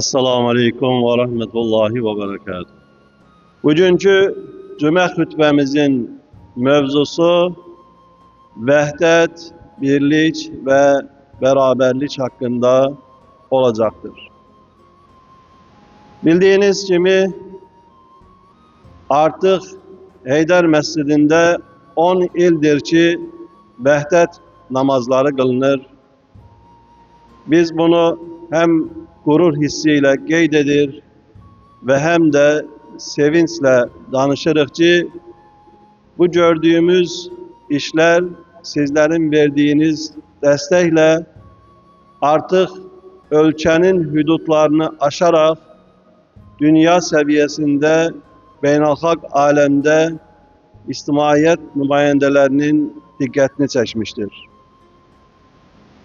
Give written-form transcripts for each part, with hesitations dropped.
Esselamu Aleyküm ve Rahmetullahi ve Berekatuhu. Bugünkü cümə xütbəmizin mövzusu vəhdət, birlik və bərabərlik haqqında olacaqdır. Bildiğiniz kimi artıq Heydər Məscidində 10 ildir ki vəhdət namazları qılınır. Biz bunu həm qürur hissi ilə qeyd edir və həm də sevinclə danışırıq ki, bu gördüyümüz işlər sizlərin verdiyiniz dəstəklə artıq ölkənin hüdudlarını aşaraq dünya səviyyəsində, beynəlxalq aləmdə ictimaiyyət nümayəndələrinin diqqətini çəkmişdir.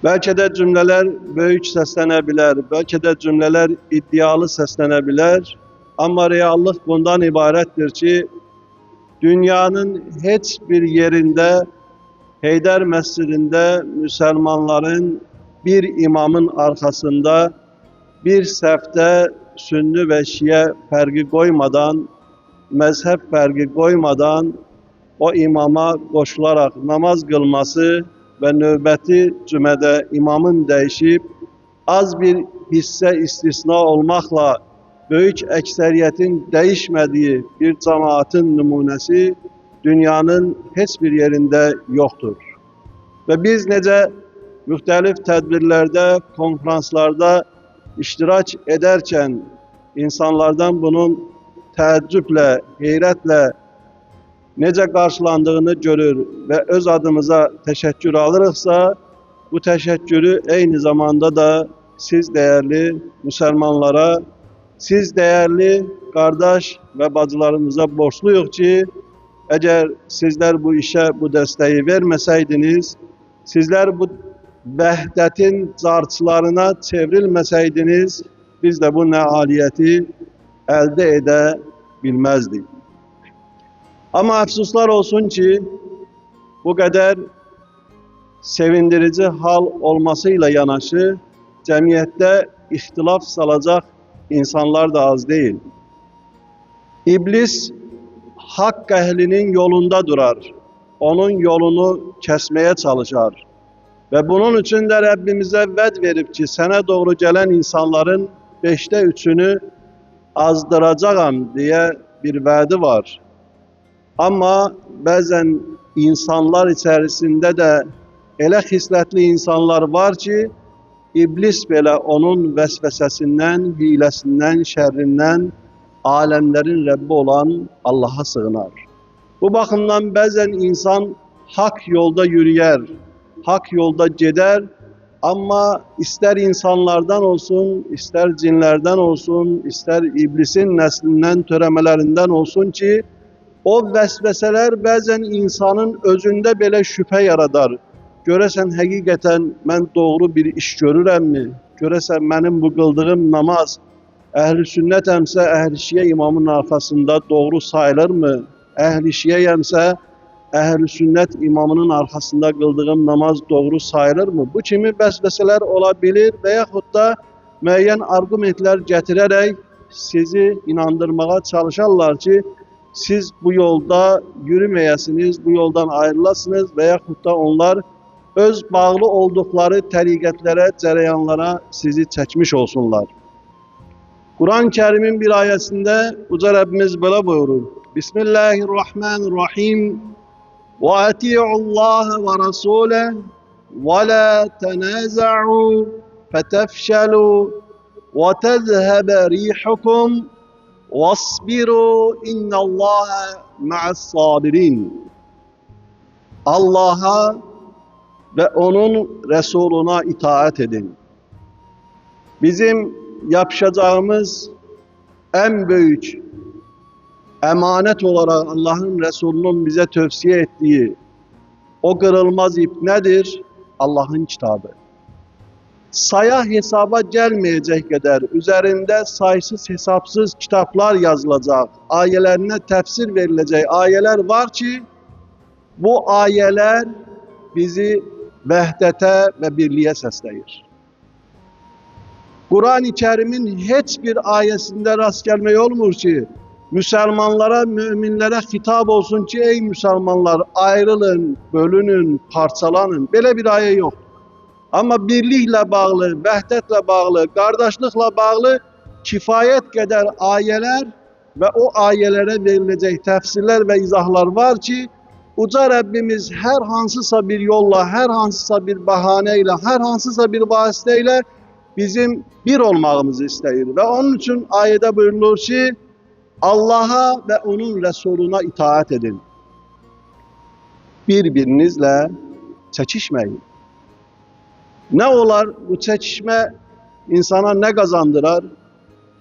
Bəlkə də cümlələr böyük səslənə bilər, bəlkə də cümlələr iddialı səslənə bilər, amma reallıq bundan ibarətdir ki, dünyanın heç bir yerində Heydər Məscidində müsəlmanların bir imamın arxasında bir səfdə sünni və şiə fərqi qoymadan, məzhəb fərqi qoymadan o imama qoşularaq namaz qılması və növbəti cümədə imamın dəyişib az bir hissə istisna olmaqla böyük əksəriyyətin dəyişmədiyi bir cəmaatın nümunəsi dünyanın heç bir yerində yoxdur. Və biz necə müxtəlif tədbirlərdə, konferanslarda iştirak edərkən insanlardan bunun təəccüblə, heyrətlə necə qarşılandığını görür və öz adımıza təşəkkür alırıqsa, bu təşəkkürü eyni zamanda da siz dəyərli müsəlmanlara, siz dəyərli qardaş və bacılarımıza borçluyuq ki, əgər sizlər bu işə bu dəstəyi verməsəydiniz, sizlər bu vəhdətin carçılarına çevrilməsəydiniz, biz də bu nəaliyyəti əldə edə bilməzdik. Amma əfsuslar olsun ki, bu qədər sevindirici hal olmasıyla yanaşı, cəmiyyətdə ixtilaf salacaq insanlar da az deyil. İblis haqq əhlinin yolunda durar, onun yolunu kəsməyə çalışar. Və bunun üçün də Rəbbimizə vəd verib ki, sənə doğru gələn insanların 5'te 3'ünü azdıracağam deyə bir vədi var. Amma bəzən insanlar içərisində də elə xislətli insanlar var ki, iblis belə onun vəsvəsəsindən, hiləsindən, şərrindən aləmlərin Rəbbi olan Allaha sığınar. Bu baxımdan bəzən insan haqq yolda yürüyər, haqq yolda gedər, amma istər insanlardan olsun, istər cinlərdən olsun, istər iblisin nəslindən, törəmələrindən olsun ki, o vəsvəsələr bəzən insanın özündə belə şübhə yaradar. Görəsən həqiqətən mən doğru bir iş görürəmmi? Görəsən mənim bu qıldığım namaz əhl-i sünnətəmsə əhl-i şiə imamın arxasında doğru sayılırmı? Əhl-i şiəyəmsə əhl-i sünnət imamının arxasında qıldığım namaz doğru sayılırmı? Bu kimi vəsvəsələr ola bilir və yaxud da müəyyən arqumentlər gətirərək sizi inandırmağa çalışarlar ki, siz bu yolda yürüməyəsiniz, bu yoldan ayrılasınız və yaxud da onlar öz bağlı olduqları təriqətlərə, cərəyanlara sizi çəkmiş olsunlar. Quran-ı Kərimin bir ayəsində Uca Rəbbimiz belə buyurur. Bismillahirrahmanirrahim. Və ati'ullaha və rasuləh və la tənəzə'u fətəfşəlu və təzhəbə rihukum وَاصْبِرُوا اِنَّ اللّٰهَ مَعَ الصَّابِرِينَ. Allah'a ve onun Resuluna itaat edin. Bizim yapışacağımız en büyük emanet olarak Allah'ın Resulünün bize tövsiye ettiği o kırılmaz ip nedir? Allah'ın kitabı. Saya hesaba gəlməyəcək qədər üzərində saysız hesabsız kitablar yazılacaq, ayələrinə təfsir veriləcək ayələr var ki, bu ayələr bizi vəhdətə və birliyə səsləyir. Quran-ı Kərimin heç bir ayəsində rast gəlmək olmur ki, müsəlmanlara, müminlərə xitab olsun ki, ey müsəlmanlar, ayrılın, bölünün, parçalanın. Belə bir ayə yoxdur. Amma birliklə bağlı, vəhdətlə bağlı, qardaşlıqla bağlı kifayət qədər ayələr və o ayələrə veriləcək təfsirlər və izahlar var ki, Uca Rəbbimiz hər hansısa bir yolla, hər hansısa bir bəhanə ilə, hər hansısa bir vasitə ilə bizim bir olmağımızı istəyir. Və onun üçün ayədə buyurulur ki, Allaha və onun Rəsuluna itaət edin. Bir-birinizlə çəkişməyin. Nə olar bu çəkişmə insana nə qazandırar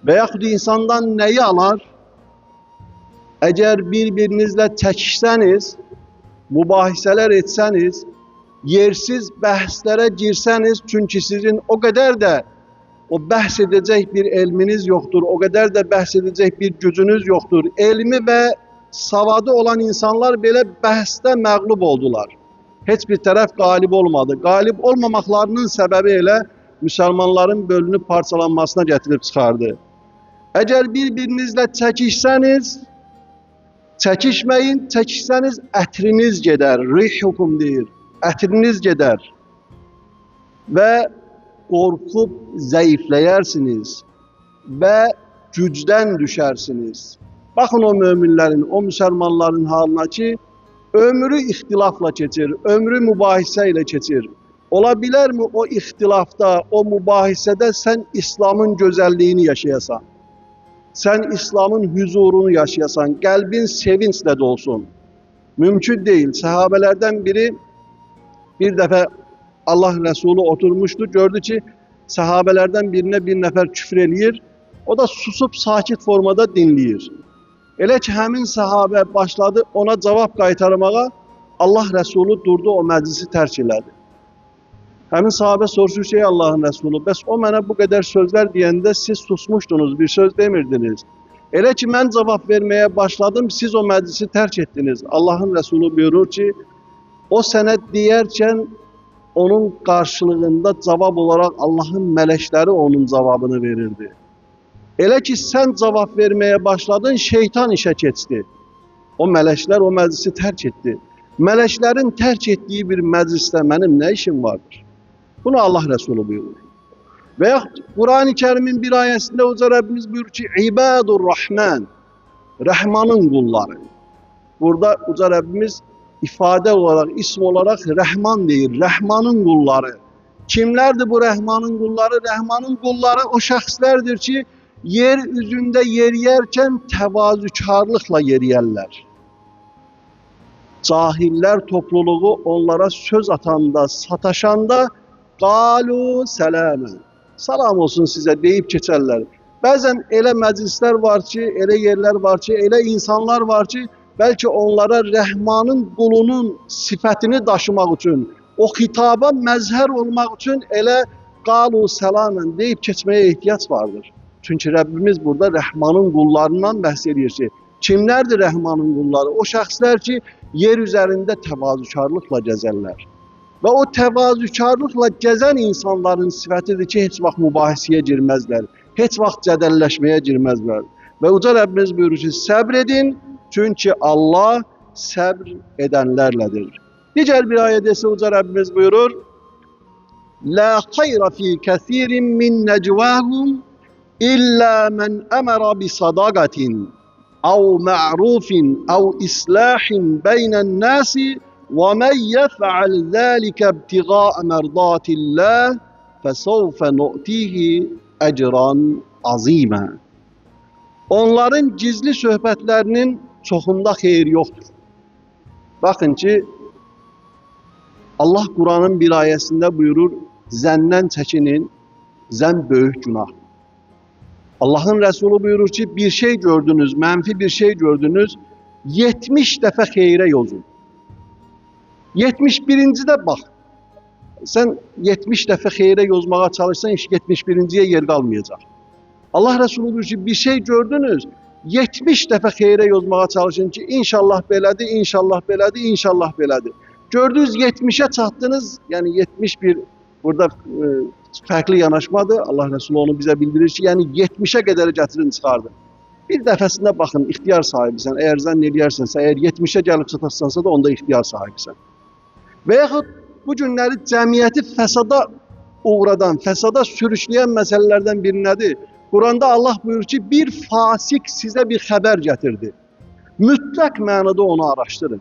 və yaxud insandan nəyi alar? Əgər bir-birinizlə çəkişsəniz, mübahisələr etsəniz, yersiz bəhslərə girsəniz, çünki sizin o qədər də o bəhs edəcək bir elminiz yoxdur, o qədər də bəhs edəcək bir gücünüz yoxdur. Elmi və savadı olan insanlar belə bəhsdə məğlub oldular. Heç bir tərəf qalib olmadı. Qalib olmamaqlarının səbəbi elə müsəlmanların bölünüb parçalanmasına gətirib çıxardı. Əgər bir-birinizlə çəkişsəniz, çəkişməyin, çəkişsəniz ətriniz gedər, rihukum deyir, ətriniz gedər və qorxub zəifləyərsiniz və gücdən düşərsiniz. Baxın o möminlərin, o müsəlmanların halına ki, ömrü ixtilafla keçir, ömrü mübahisə ilə keçir. Ola bilərmi o ixtilafda, o mübahisədə sən İslamın gözəlliyini yaşayasan? Sən İslamın hüzurunu yaşayasan, qəlbin sevinclə dolsun. Mümkün deyil. Səhabələrdən biri bir dəfə Allah Rəsulu oturmuşdu, gördü ki, səhabələrdən birinə bir nəfər küfr eləyir. O da susub sakit formada dinləyir. Elə ki, həmin səhabə başladı ona cavab qaytarmağa, Allah Rəsulu durdu, o məclisi tərk elədi. Həmin sahabə soruşur ki, ey Allahın Rəsulu, bəs o mənə bu qədər sözlər deyəndə siz susmuşdunuz, bir söz demirdiniz. Elə ki, mən cavab verməyə başladım, siz o məclisi tərk etdiniz. Allahın Rəsulu buyurur ki, o sənə deyərkən onun qarşılığında cavab olaraq Allahın mələkləri onun cavabını verirdi. Elə ki, sən cavab verməyə başladın, şeytan işə keçdi. O mələklər o məclisi tərk etdi. Mələklərin tərk etdiyi bir məclisdə mənim nə işim vardır? Bunu Allah Rəsulu buyurur. Və yaxud Quran-ı Kərimin bir ayəsində Uca Rəbbimiz buyurur ki, İbadur Rahman, Rəhmanın qulları. Burada Uca Rəbbimiz ifadə olaraq, ism olaraq Rəhman deyir, Rəhmanın qulları. Kimlərdir bu Rəhmanın qulları? Rəhmanın qulları o şəxslərdir ki, yer üzündə yeriyərkən təvazükarlıqla yeriyərlər. Cahillər topluluğu onlara söz atanda, sataşanda qalu sələmə, salam olsun sizə deyib keçərlər. Bəzən elə məclislər var ki, elə yerlər var ki, elə insanlar var ki, bəlkə onlara Rəhmanın qulunun sifətini daşımaq üçün, o xitaba məzhər olmaq üçün elə qalu səlamən deyib keçməyə ehtiyac vardır. Çünki Rəbbimiz burada Rəhmanın qullarından bəhs edir ki, kimlərdir Rəhmanın qulları? O şəxslər ki, yer üzərində təvazükarlıqla gəzərlər. Və o təvazükarlıqla gəzən insanların sifətidir ki, heç vaxt mübahisəyə girməzlər, heç vaxt cədəlləşməyə girməzlər. Və Uca Rəbbimiz buyurur ki, səbr edin, çünki Allah səbr edənlərlədir. Digər bir ayədə isə Uca Rəbbimiz buyurur, La xayra fi kəsirin min necvahum İlla men əmərə bi sadaqatin əv ma'rufin əv islahin beynən nasi və men yef'al zəlikə ibtiğa'a merdatillah fəsəvfə nu'tihi ecran azimə. Onların gizli söhbətlərinin çoxunda xeyir yoxdur. Baxın ki, Allah Quranın bir ayəsində buyurur, zəndən çəkinin, zən böyük günahdır. Allahın Rəsulu buyurur ki, bir şey gördünüz, mənfi bir şey gördünüz, 70 dəfə xeyrə yozun. 71-ci də bax, sən 70 dəfə xeyrə yozmağa çalışsan, 71-ciyə yer qalmayacaq. Allah Rəsulu buyurur ki, bir şey gördünüz, 70 dəfə xeyrə yozmağa çalışın ki, inşallah belədir, inşallah belədir, inşallah belədir. Gördünüz 70-ə çatdınız, yəni 71 burada Fərqli yanaşmadır. Allah Resulü onu bizə bildirir ki, yəni 70-ə qədər gətirin, çıxardın. Bir dəfəsində baxın, ixtiyar sahibisən. Əgər zənn eləyərsənsə, əgər 70-ə gəlib çatarsansa da onda ixtiyar sahibisən. Və yaxud bu günləri cəmiyyəti fəsada uğradan, fəsada sürükləyən məsələlərdən biri nədir? Quranda Allah buyurur ki, bir fasik sizə bir xəbər gətirdi. Mütləq mənada onu araşdırın.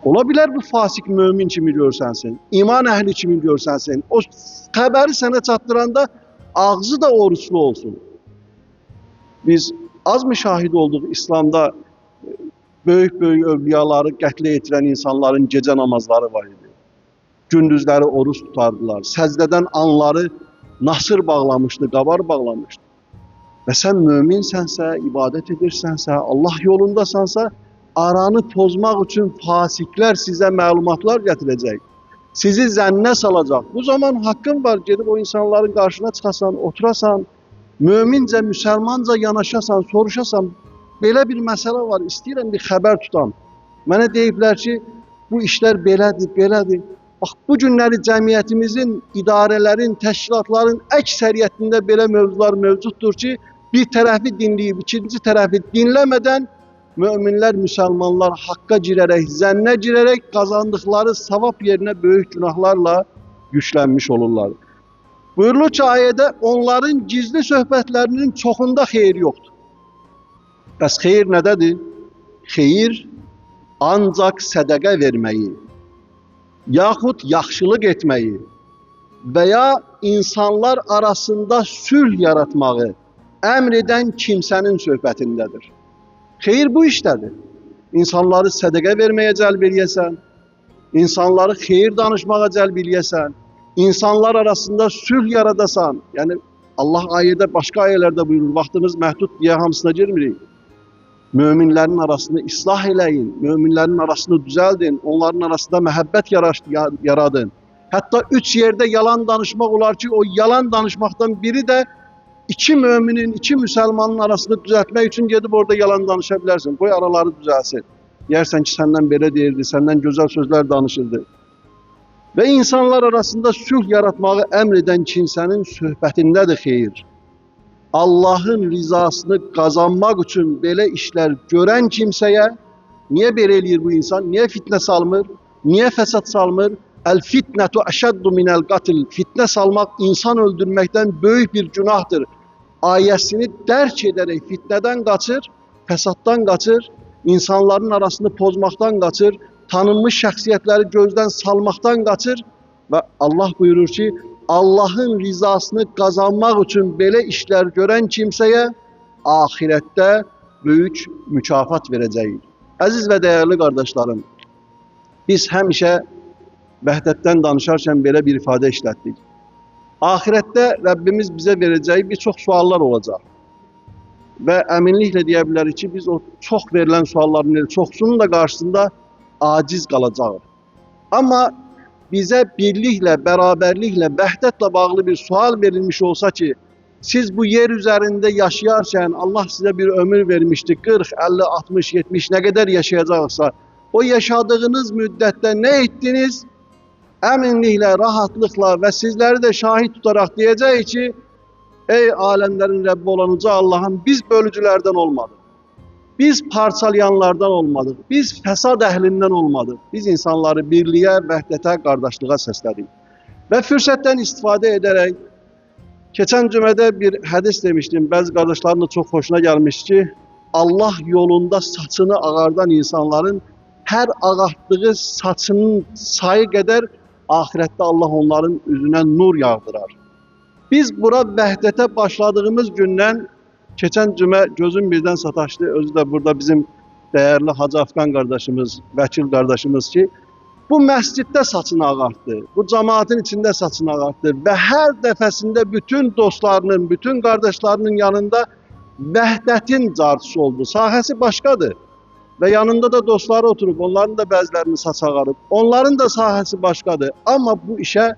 Ola bilər bu fasik mömin kimi görsənsin, iman əhli kimi görsənsin. O xəbəri sənə çatdıranda ağzı da oruçlu olsun. Biz az mı şahid olduq İslamda böyük-böyük övliyaları qətlə yetirən insanların gecə namazları var idi. Gündüzləri oruç tutardılar. Səcdədən anları nasır bağlamışdı, qabar bağlamışdı. Və sən möminsənsə, ibadət edirsənsə, Allah yolundasansa, aranı pozmaq üçün fasiklər sizə məlumatlar gətirəcək. Sizi zənnə salacaq. Bu zaman haqqın var, gedib o insanların qarşına çıxasan, oturasan, mömincə, müsəlmanca yanaşasan, soruşasan, belə bir məsələ var, istəyirəm bir xəbər tutam. Mənə deyiblər ki, bu işlər belədir, belədir. Bax, bu günləri cəmiyyətimizin, idarələrin, təşkilatların əksəriyyətində belə mövzular mövcuddur ki, bir tərəfi dinləyib, ikinci tərəfi dinləmədən möminlər, müsəlmanlar haqqa girərək, zənnə girərək qazandıqları savab yerinə böyük günahlarla yüklənmiş olurlar. Buyurulur ki, ayədə onların gizli söhbətlərinin çoxunda xeyir yoxdur. Bəs xeyir nədədir? Xeyir ancaq sədəqə verməyi, yaxud yaxşılıq etməyi və ya insanlar arasında sülh yaratmağı əmr edən kimsənin söhbətindədir. Xeyir bu işdədir. İnsanları sədəqə verməyə cəlb eləyəsən, insanları xeyir danışmağa cəlb eləyəsən, insanlar arasında sülh yaradasan. Yəni Allah ayədə, başqa ayələrdə buyurur, vaxtımız məhdud deyə hamısına girmirik. Möminlərin arasını islah eləyin, möminlərin arasını düzəldin, onların arasında məhəbbət yaradın. Hətta 3 yerdə yalan danışmaq olar ki, o yalan danışmaqdan biri də iki müminin, iki müsəlmanın arasını düzəltmək üçün gedib orada yalan danışa bilərsən. Qoy araları düzəlsin. Deyərsən ki, səndən belə deyirdi, səndən gözəl sözlər danışırdı. Və insanlar arasında sülh yaratmağı əmr edən kimsənin söhbətindədir xeyir. Allahın rizasını qazanmaq üçün belə işlər görən kimsəyə, niyə belə eləyir bu insan? Niyə fitnə salmır? Niyə fəsad salmır? Əl-fitnətu əşəddu minəl qatl. Fitnə salmaq insan öldürməkdən böyük bir günahdır. Ayəsini dərk edərək fitnədən qaçır, fəsaddan qaçır, insanların arasını pozmaqdan qaçır, tanınmış şəxsiyyətləri gözdən salmaqdan qaçır və Allah buyurur ki, Allahın rizasını qazanmaq üçün belə işlər görən kimsəyə axirətdə böyük mükafat verəcəyik. Əziz və dəyərli qardaşlarım, biz həmişə vəhdətdən danışarkən belə bir ifadə işlətdik. Axirətdə Rəbbimiz bizə verəcəyi bir çox suallar olacaq. Və əminliklə deyə bilərik ki, biz o çox verilən sualların çoxsunun da qarşısında aciz qalacağıq. Amma bizə birliklə, bərabərliklə, vəhdətlə bağlı bir sual verilmiş olsa ki, siz bu yer üzərində yaşayarkən Allah sizə bir ömür vermişdi, 40, 50, 60, 70 nə qədər yaşayacaqsa, o yaşadığınız müddətdə nə etdiniz? Əminliklə, rahatlıqla və sizləri də şahid tutaraq deyəcəyik ki, ey aləmlərin Rəbbi olan uca Allahım, biz bölücülərdən olmadıq. Biz parçalayanlardan olmadıq. Biz fəsad əhlindən olmadıq. Biz insanları birliyə, vəhdətə, qardaşlığa səslədik. Və fürsətdən istifadə edərək, keçən cümədə bir hədis demişdim, bəzi qardaşların da çox xoşuna gəlmiş ki, Allah yolunda saçını ağardan insanların hər ağartdığı saçının sayı qədər axirətdə Allah onların üzünə nur yağdırar. Biz bura vəhdətə başladığımız gündən, keçən cümə gözüm birdən sataşdı, özü də burada bizim dəyərli Hacı Afqan qardaşımız, vəkil qardaşımız ki, bu məsciddə saçını ağartdı, bu cəmaatın içində saçını ağartdı və hər dəfəsində bütün dostlarının, bütün qardaşlarının yanında vəhdətin carçısı oldu. Sahəsi başqadır və yanında da dostları oturub, onların da bəzilərinin saç ağarıb, onların da sahəsi başqadır. Amma bu işə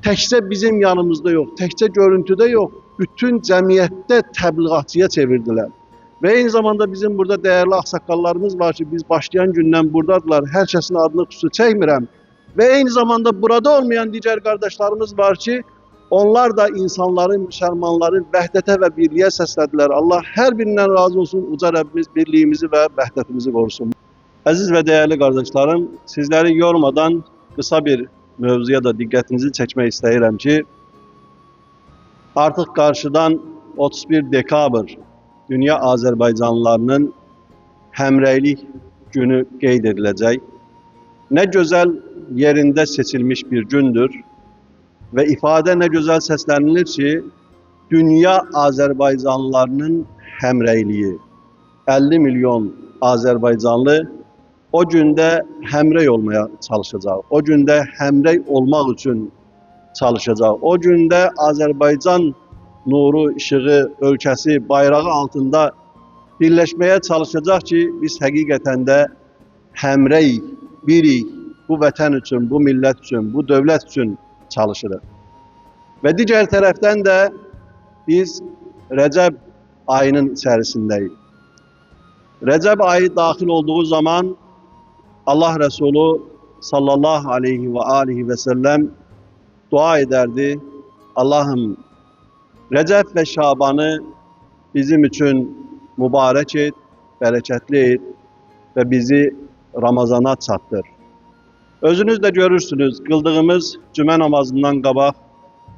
təkcə bizim yanımızda yox, təkcə görüntüdə yox, bütün cəmiyyətdə təbliğatçıya çevirdilər. Və eyni zamanda bizim burada dəyərli ağsaqqallarımız var ki, biz başlayan gündən buradadırlar, hər kəsin adını xüsusi çəkmirəm. Və eyni zamanda burada olmayan digər qardaşlarımız var ki, Onlar da insanları, müsəlmanları vəhdətə və birliyə səslədilər. Allah hər birindən razı olsun, uca Rəbbimiz birliyimizi və vəhdətimizi qorusun. Əziz və dəyərli qardaşlarım, sizləri yormadan qısa bir mövzuya da diqqətinizi çəkmək istəyirəm ki, artıq qarşıdan 31 dekabr Dünya Azərbaycanlılarının həmrəylik günü qeyd ediləcək. Nə gözəl yerində seçilmiş bir gündür və ifadə nə gözəl səslənilir ki, dünya Azərbaycanlılarının həmrəyliyi. 50 milyon Azərbaycanlı o gündə həmrəy olmaya çalışacaq. O gündə həmrəy olmaq üçün çalışacaq. O gündə Azərbaycan nuru, işığı, ölkəsi, bayrağı altında birləşməyə çalışacaq ki, biz həqiqətən də həmrəy, birik, bu vətən üçün, bu millət üçün, bu dövlət üçün çalışırıq. Və digər tərəfdən də biz Rəcəb ayının içərisindəyik. Rəcəb ayı daxil olduğu zaman Allah Resulü sallallahu aleyhi və alihi və səlləm dua edərdi. Allahım, Rəcəb və Şabanı bizim üçün mübarək et, bərəkətli et və bizi Ramazana çatdır. Özünüz də görürsünüz, qıldığımız cümə namazından qabaq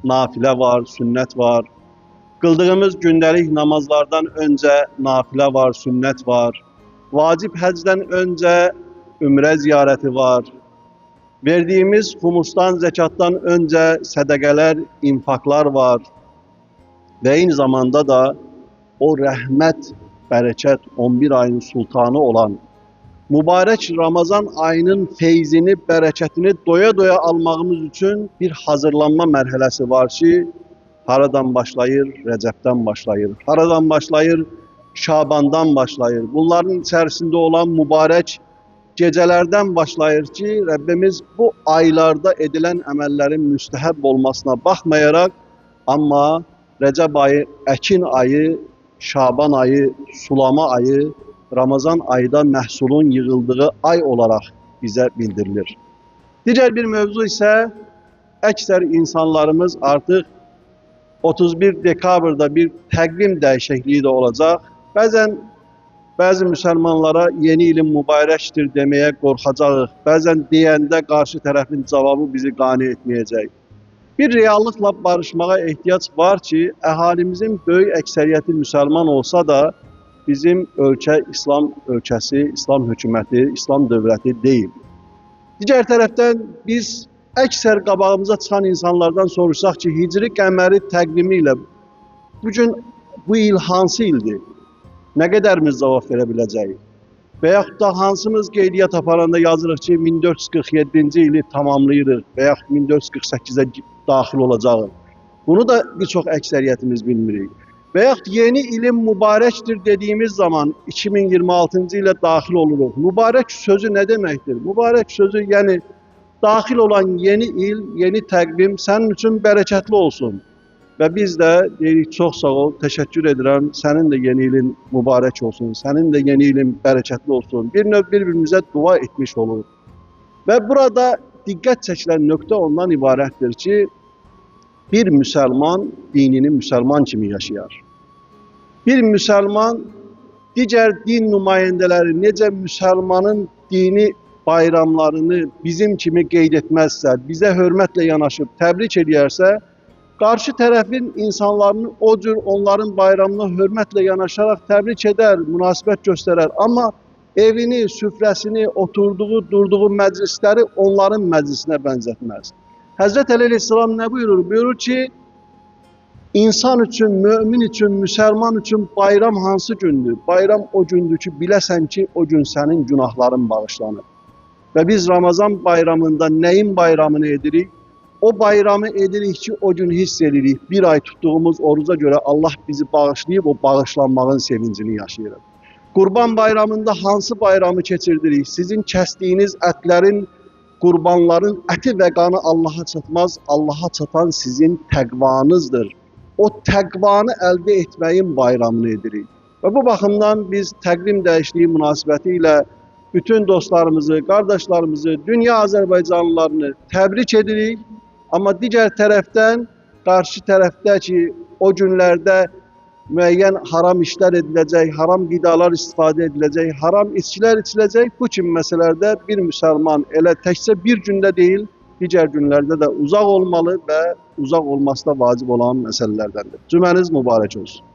nafilə var, sünnət var. Qıldığımız gündəlik namazlardan öncə nafilə var, sünnət var. Vacib həcdən öncə ümrə ziyarəti var. Verdiyimiz xumusdan, zəkatdan öncə sədəqələr, infaqlar var. Və eyni zamanda da o rəhmət, bərəkət, 11 ayın sultanı olan mübarək Ramazan ayının feyzini, bərəkətini doya-doya almağımız üçün bir hazırlanma mərhələsi var ki, haradan başlayır? Rəcəbdən başlayır. Haradan başlayır? Şabandan başlayır. Bunların içərisində olan mübarək gecələrdən başlayır ki, Rəbbimiz bu aylarda edilən əməllərin müstəhəb olmasına baxmayaraq, amma Rəcəb ayı, əkin ayı, Şaban ayı, sulama ayı, Ramazan ayda məhsulun yığıldığı ay olaraq bizə bildirilir. Digər bir mövzu isə əksər insanlarımız artıq 31 dekabrda bir təqvim dəyişikliyi də olacaq. Bəzən bəzi müsəlmanlara yeni ilin mübarəkdir deməyə qorxacağıq. Bəzən deyəndə qarşı tərəfin cavabı bizi qane etməyəcək. Bir reallıqla barışmağa ehtiyac var ki, əhalimizin böyük əksəriyyəti müsəlman olsa da, bizim ölkə İslam ölkəsi, İslam hökuməti, İslam dövləti deyil. Digər tərəfdən biz əksər qabağımıza çıxan insanlardan soruşsaq ki, hicri qəməri təqvimi ilə bugün bu il hansı ildir? Nə qədərimiz cavab verə biləcəyik? Və yaxud da hansımız qeydiyyat aparanda yazırıq ki, 1447-ci ili tamamlayırıq və yaxud 1448-ə daxil olacağıq. Bunu da bir çox əksəriyyətimiz bilmirik. Və yaxud yeni ilin mübarəkdir dediyimiz zaman 2026-cı ilə daxil oluruq. Mübarək sözü nə deməkdir? Mübarək sözü, yəni daxil olan yeni il, yeni təqvim sənin üçün bərəkətli olsun. Və biz də deyirik, çox sağ ol, təşəkkür edirəm, sənin də yeni ilin mübarək olsun, sənin də yeni ilin bərəkətli olsun. Bir növ bir-birimizə dua etmiş oluruq. Və burada diqqət çəkilən nöqtə ondan ibarətdir ki, bir müsəlman dinini müsəlman kimi yaşayar. Bir müsəlman digər din nümayəndələri necə müsəlmanın dini bayramlarını bizim kimi qeyd etməzsə, bizə hörmətlə yanaşıb təbrik eləyərsə, qarşı tərəfin insanlarını o cür onların bayramına hörmətlə yanaşaraq təbrik edər, münasibət göstərər. Amma evini, süfrəsini, oturduğu, durduğu məclisləri onların məclisinə bənzətməz. Həzrət Əli əleyhissalam nə buyurur? Buyurur ki, insan üçün, mömin üçün, müsəlman üçün bayram hansı gündür? Bayram o gündür ki, biləsən ki, o gün sənin günahların bağışlanır. Və biz Ramazan bayramında nəyin bayramını edirik? O bayramı edirik ki, o gün hiss edirik. Bir ay tutduğumuz oruca görə Allah bizi bağışlayıb, o bağışlanmağın sevincini yaşayırıq. Qurban bayramında hansı bayramı keçirdirik? Sizin kəsdiyiniz ətlərin, qurbanların əti və qanı Allaha çatmaz. Allaha çatan sizin təqvanızdır. O təqvanı əldə etməyin bayramını edirik. Və bu baxımdan biz təqvim dəyişikliyi münasibəti ilə bütün dostlarımızı, qardaşlarımızı, dünya Azərbaycanlılarını təbrik edirik. Amma digər tərəfdən Qarşı tərəfdə ki, o günlərdə müəyyən haram işlər ediləcək, haram qidalar istifadə ediləcək, haram içkilər içiləcək. Bu kimi məsələlərdə bir müsəlman elə təkcə bir gündə deyil, digər günlərdə də uzaq olmalı və uzaq olması da vacib olan məsələlərdəndir. Cüməniz mübarək olsun.